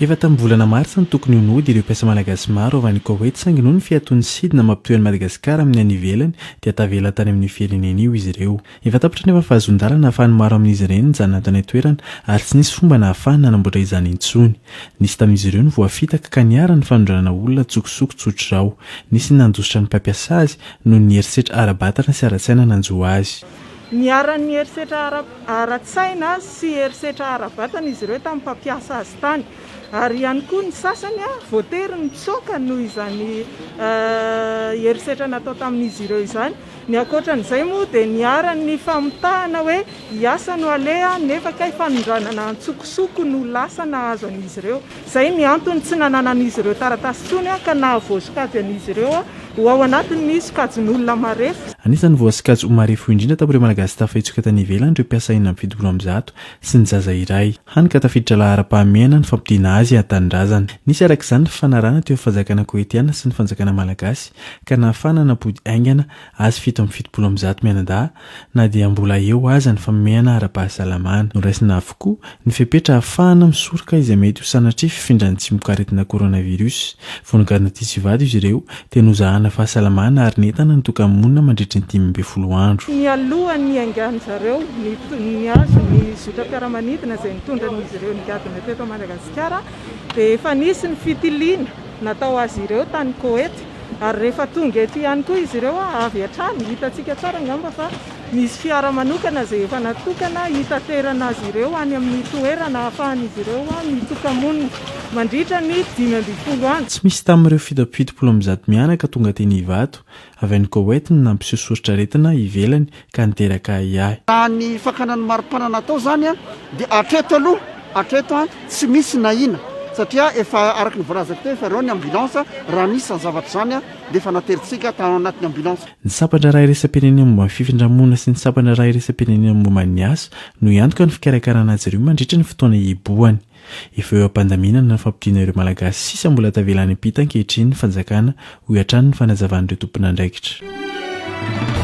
Efa tamin'ny volana martsa no tokony ho nody ireo mpiasa malagasy maro avy any Koweït saingy noho ny fiatoan'ny sidina mampitohy an'i Madagasikara amin'ny any ivelany dia tavela tany amin'io firenena io izy ireo. Efa tapitra anefa ny fahazoan-dalana nahafahan'ny maro amin'izy ireny nijanona tany an-toerana ary tsy nisy fomba nahafahany nanamboatra izany intsony. Nisy tamin'izy ireo no voafitaka ka niharan'ny fanondranana olona an-tsokosoko tsotr'izao. Nisy ny nandositra ny mpampiasa azy noho ny herisetra ara-batana sy ara-tsaina nanjo azy. Niharan'ny herisetra ara-tsaina sy herisetra ara-batana izy ireo tamin'ny mpampiasa azy tany. Ary ihany koa ny sasany voatery nitsoaka noho izany herisetra natao tamin'izy ireo izany. Ny ankoatran'izay moa dia niharan'ny famitahana hoe hiasa no aleha nefa kay fanondranana antsokosoko no lasa nahazo an'izy ireo. Izay ny antony tsy nananan'izy ireo taratasy intsony ka nahavoasokajy an'izy ireo ho ao anatin'ny sokajin'olona marefo. Anisan'ny voasokajy ho marefo indrindra tamin'ireo Malagasy tafahitsoka tany ivelany ireo mpiasa 176 sy ny zaza iray. Hany ka tafiditra laharam-pahamehana ny fampodiana azy an-tanindrazana. Nisy araka izany ny fifanarahana teo amin'ny fanjakana Koetiana sy ny fanjakana Malagasy ka nahafahana nampody haingana azy 177 mianadahy na dia mbola eo aza ny famehana ara-pahasalamana. Noraisina avokoa ny fepetra ahafahana misoroka izay mety ho sanatria fifindran'ny tsimokaretina coronavirus. Vao nogadina tetsy Ivato izy ireo dia nozahana fahasalamana ary nentana nitoka-monina mandritry ny 15 andro. Nialohan'ny niaingan-dry zareo nihazo ny zotram-piaramanidina izay nitondra an'izy ireo nigadona teto Madagasikara dia efa nisy ny fitiliana natao azy ireo tany Koety ary rehefa tonga eto ihany koa izy ireo avy hatrany, hitantsika tsara angamba fa misy fiara manokana izay efa natokana hitaterana azy ireo any amin'ny toerana ahafahan'izy ireo mitoka-monina mandritra ny 15 andro. Tsy misy tamin'ireo 177 mianaka tonga teny Ivato, avy any Koweït no nampiseho soritr'aretina ivelany ka niteraka ahiahy. Raha ny fakana ny maripana natao izany dia hatreto aloha, hatreto tsy misy na ina satria efa araka ny voalazako teo efa ireo ny ambulance, raha nisy izany zavatra izany dia efa naterintsika tao anatin'ny ambulance. Ny sampan-draharaha iraisam-pirenena momba ny fifindra-monina sy ny sampan-draharaha iraisam-pirenena momba ny asa no hiantoka ny fikarakarana azy ireo mandritra ny fotoana hihibohany. Efa eo am-pandaminana ny fampodiana ireo Malagasy sisa mbola tavela any am-pita ankehitriny ny fanjakana, hoy hatrany ny fanazavan'ireo tompon'andraikitra.